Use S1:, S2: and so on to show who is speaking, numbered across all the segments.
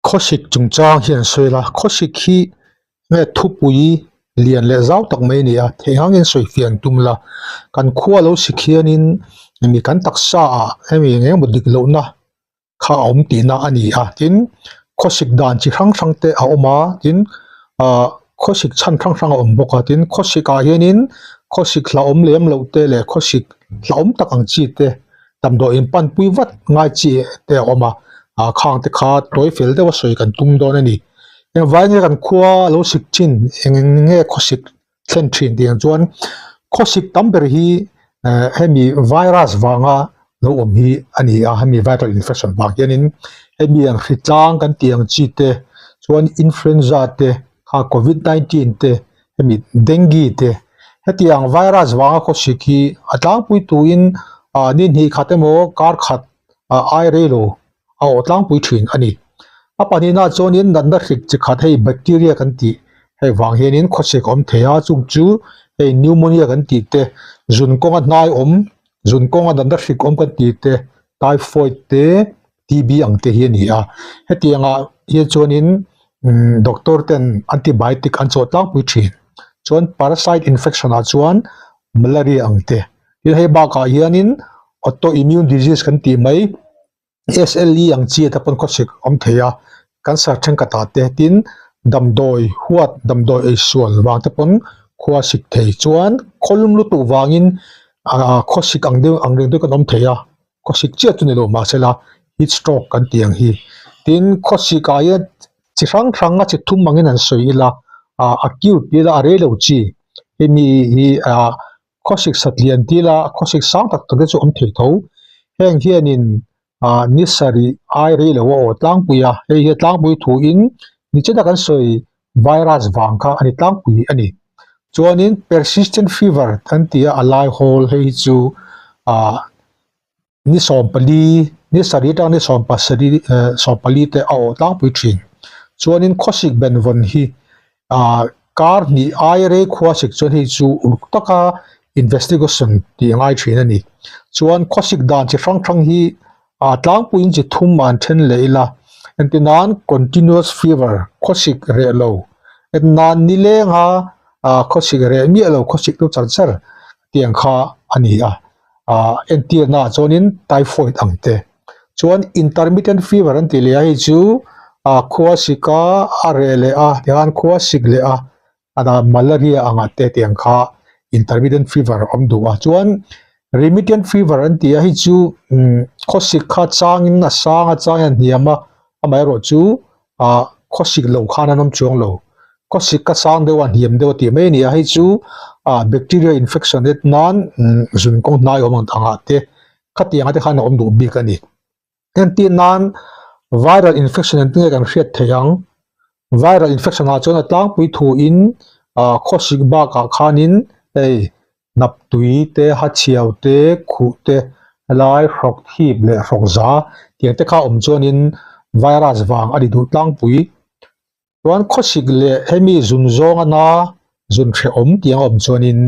S1: Khawsik chungchang hi an sawi la, khawsik hi nge thupui lian leh zau tak mai a ni a, theih angin sawi fiah an tum la, kan khua lo sik hianin mi kan taksa ah hemi eng emaw dik lohna kha a awm tihna a ni a, tin khawsik dan chi hrang hrang te a awm a, tin ah khawsik chhan hrang hrang a awm bawk a, tin khawsik ah hianin khawsik hlauhawm lem loh te leh khawsik hlauhawm tak ang chi te damdawi in panpui vat ngai chi te a awm a, ah khang te kha tawi fel deuh a sawi kan tum dawn a ni. Engvai nge kan khua lo sik thin eng eng nge khawsik thlen thin tih ang chuan khawsik tam ber hi eh hemi virus vanga lo awm hi a ni a, hemi viral infection vang hianin hemi ang hritlang kan tih ang chi te chuan influenza te kha covid 19 te hemi dengue te hetiang virus vanga khawsik hi a tlangpui tuin ah ni hnih khat emaw kar khat ah ai rei lo a awh tlangpui thin a ni. A pahnihna chuanin natna hrik chi khat hei bacteria kan tih hei vang hianin khawsik a awm thei a, chung chu hei pneumonia kan tih te, zun kawnga hnai awm, zun kawnga natna hrik awm kan tih te, typhoid te, T_B ang te hi a ni a. Hetiangah hian chuanin umm doctor ten antibiotic an chawh tlangpui thin. Chuan parasite infection ah chuan malaria ang te. Tin hei bakah hianin autoimmune disease kan tih mai SLE ang chi te pawn khawsik awm thei a, cancer thenkhat ah te tin damdawi huat damdawi ei sual vang te pawn khua sik thei chuan khawlum lutuk vangin ah khawsik ang deuh ang reng deuh kan awm thei a, khawsik chiah chu ni lo mahsela heat stroke kan tih ang hi. Tin khawsik ah hian chi hrang hrang a chi thum angin an sawi ila ah acute tih ila a rei lo chi hemi hi ah Khawsik satlian tila khawsik sang tak tak te chu awm thei tho. Heng hianin ah ni sarih ai rei lo a aw tlangpui a, hei hi a tlangpui thuin nichina kan sawi virus vang kha a ni tlangpui a ni. Chuanin persistent fever kan ti a, a lai hawl hei hi chu ah ni 14 ni sarih atang ni 17 eh 14 te a awh tlangpui thin. Chuanin khawsik benvawn hi ah kar hnih ai rei khuasik chuan hei chu uluk taka investigation tih a ngai thin a ni. Chuan khawsik dan chi hrang hrang hi ah tlangpuiin chi thum an then leh ila entir nan continuous fever khawsik reh lo entir nan nilenga ah khawsik reh miah lo khawsik deuh char char tiang kha a ni a. ah entirna ah chuanin typhoid ang te chuan intermittent fever an tih leh a hei chu ah khua sik a a reh leh a tihian khua sik leh a ah malaria ang ah te tiang kha intermittent fever a awm duh a chuan remittent fever an tih a hei chu umm khawsik kha changin a sang a changin a hniam a amaherawhchu ah khawsik lo khan an awm chuang lo khawsik ka sang deuh a hniam deuh a tih mai a ni a hei chu ah bacteria infection et nan zun kawng hnai awm ang angah te khatiang te khan a awm duh bik a ni entir nan viral infection engtin nge kan hriat theih ang viral infection ah chuan a tlangpui thu in ah khawsik bakah khanin hei hnap tui te ha chhiau te khuh te helai hrawk thip leh hrawk za tiang te kha awm chuanin virus vang a ni duh tlangpui. Chuan khawsik leh hemi zun zawng ana zun hrehawm tih ang a awm chuanin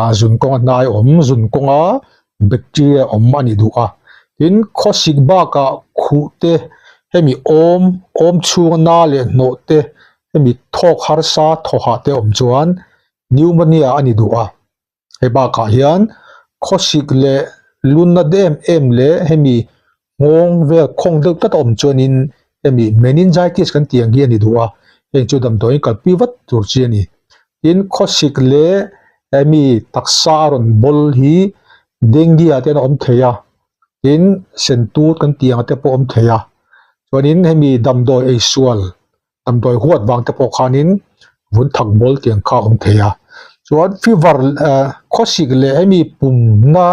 S1: ah zun kawnga hnai awm zun kawnga bacteria awm a ni duh a. Tin khawsik bakah khuh te hemi awm awm chhunga na leh hnawh te hemi thawk harsa thawhah te awm chuan pneumonia a ni duh a. Hei bakah hian khawsik leh lunna em em leh hemi nghawng vel khawng deuh tlat a awm chuanin hemi meningitis kan tih ang hi a ni duh a, heng chu damdawiin kalpui vat tur chi a ni. Tin, khawsik leh hemi taksa a rawn bawl hi dengue ah te hian a awm thei a, tin sentut kan tih ang te pawh a awm thei a, chuanin hemi damdawi eisual damdawi huat vang te pawh khanin vun thak bawl tiang kha a awm thei a chuan fever eh khawsik leh hemi pumna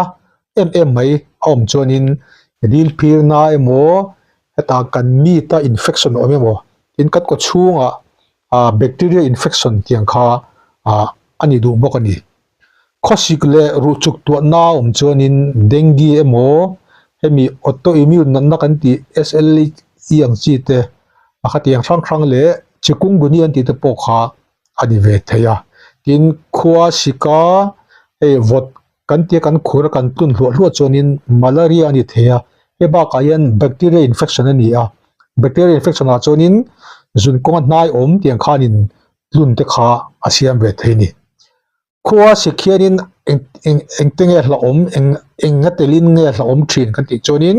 S1: em em mai a awm chuanin dil phirna emaw hetah kan meat a infection a awm emaw tin kan kaw chhungah ah bacteria infection tiang kha ah a ni duh bawk a ni. Khawsik leh ruh chuk tuahna a awm chuanin dengue emaw hemi autoimmune natna kan tih SLE ang chi te a khatiang hrang hrang leh chikungunya an tih te pawh kha a ni ve thei a. Tin, khua sika hei vawt kan tia kan khur a kan tlun hluah hluah chuanin malaria a ni thei a, hei bakah hian bacteria infection a ni a. Bacterial infection ah chuanin zun kawnga hnai awm tiang khanin tlun te kha a siam ve thei a ni. Khua sik hianin eng eng engte nge hlauhawm eng eng a telin nge hlauhawm thin kan tih chuanin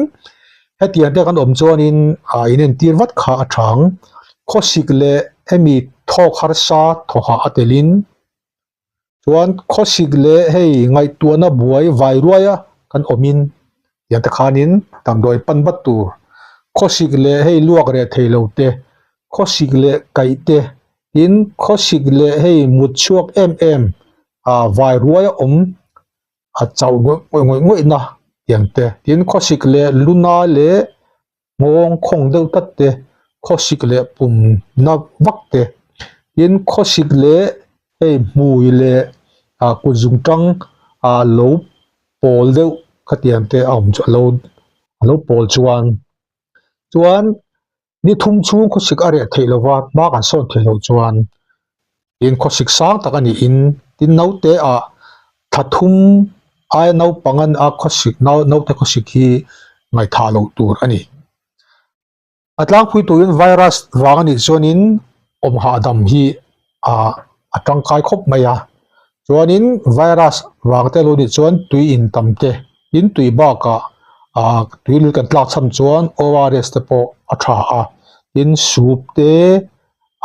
S1: hetiang te kan awm chuanin ah in entir vat kha a tha ang. Khawsik leh hemi thawk harsa thawhah a telin chuan khawsik leh hei ngaihtuahna buai vai ruai a kan awmin tiang te khanin damdawi pan vat tur. Khawsik leh hei luak reh thei lo te, khawsik leh kaih te Tin, khawsik leh hei mut chhuak em em ah vai ruai a awm a chauh ngawih ngawih ngawih na tiang te. Tin, khawsik leh luna leh nghawng khawng deuh tlat te, khawsik leh pum na vak te. Tin, khawsik leh hei hmui leh ah kut zung tang ah lo pawl deuh khatiang te a awm chu a lo a lo pawl chuan. Chuan. Ni thum chhung khawsik a reh theih lova hma kan sawn theih loh chuan tin khawsik sang tak a niin tin naute ah thla thum aia naupang an a khawsik nau naute khawsik hi ngaihthah loh tur a ni. A tlangpui turin virus vang a nih chuanin awm hahdam hi ah a tangkai khawp mai a, chuanin virus vang te lo nih chuan tui in tam te tin tui bakah ah tui lui kan tlak chhan chuan ORS te pawh a tha a, tin soup te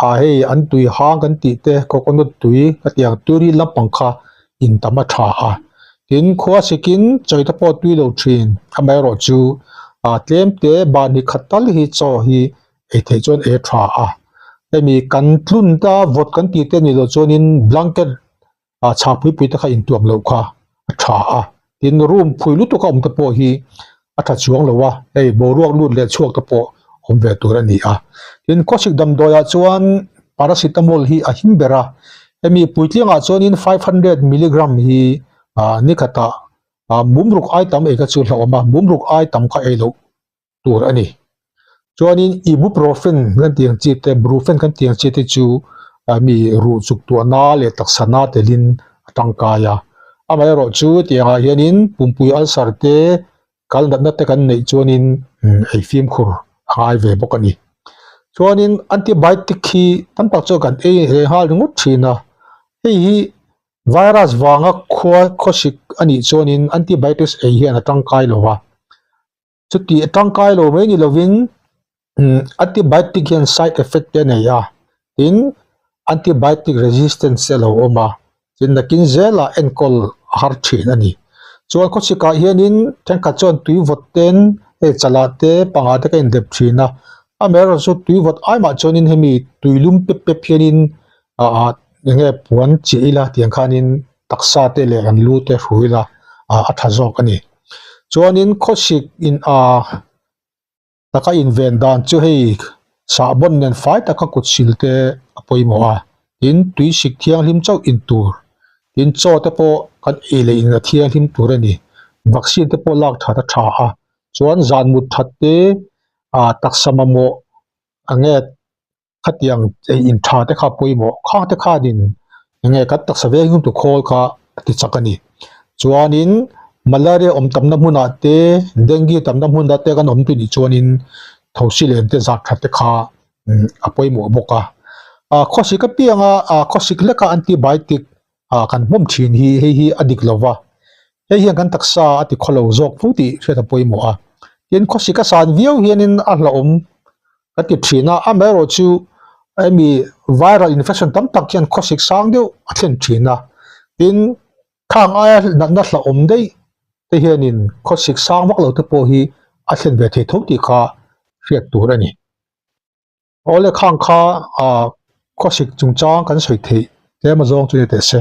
S1: ah hei an tui hang kan tih te coconut tui hetiang tui lampang kha in tam a tha a, tin khua sikin chawi te pawh tui lo thin amaherawhchu ah tlem te mahni khat tal hi chaw hi ei theih chuan ei a tha a hemi kan tlun ta vawt kan tih te anih loh chuanin blanket ah chhah pui pui te kha intuam loh kha a tha a tin room phui lutuk a awm te pawh hi a tha chuang lo a hei boruak lut leh chhuak te pawh awm ve tur a ni a tin khawsik damdawi ah chuan paracetamol hi a him ber a hemi puitling ah chuanin 500 milligram hi ah ni khatah ah mumruk ai tam ei kha chu hlauhawm a mumruk ai tam kha ei loh tur a ni. Chuanin ibuprofen kan tih ang chi te, brufen kan tih ang chi te chu mi ruh chuk tuahna leh taksa na telin a tangkai a. Amaherawh chu tiangah hianin pumpui ulcer te, kal natna te kan neih chuanin ei fimkhur a ngai ve bawk a ni. Chuanin antibiotic hi tam tak chuan kan ei leh nghal ringawt thin a, hei hi Virus vanga khua khawsik a nih chuanin antibiotics ei hian a tangkai lo a. Chuti a tangkai lo mai ni lovin antibiotic hian side effect te a nei a, tin antibiotic resistance te a lo awm a, tin nakin zelah enkawl a har thin a ni. Chuan khawchhikah hianin thenkhat chuan tui vawt ten hei chalah te pangah te ka indep thin a, amaherawhchu chu tui vawt ai mah chuanin hemi tui lum pep pep hianin ah eng nge puan chiah ila tiang khanin taksa te leh an lu te hru ila ah a tha zawk a ni. Chuanin khawsik in ah taka inven dan chu hei sahbawn nen fai taka kut sil te a pawimawh a, tin tui sik thianghlim chauh in tur, tin chaw te pawh kan ei leh in a thianghlim tur a ni. Vaccine te pawh lak that a tha a, chuan zan mut that te ah taksa mamawh ang nge Khatiang ei in tha te kha pawimawh khang te khanin enge kan taksa veng hung tu khawl kha a ti chak a ni. Chuanin malaria awm tamna hmunah te dengue tamna hmunah te kan awm tih nih chuanin thosi lem te zat that te kha a pawimawh bawk a. Ah khawsik apianga ah khawsik hleka antibiotic ah kan hmawm thin hi hei hi a dik lova hei hian kan taksa a ti khawlo zawk fo tih hriat a pawimawh a. Tin khawsik a san viau hianin a hlauhawm Ka ti thin a, amaherawh chu hemi viral infection tam tak hian khawsik sang deuh a thlen thin a, tin khang aia natna hlauhawm daih te hianin khawsik sang vak lo te pawh hi a thlen ve thei tho tih kha hriat tur a ni. Awle khang kha ah khawsik chungchang kan sawi theih tlem azawng chu ni teh se.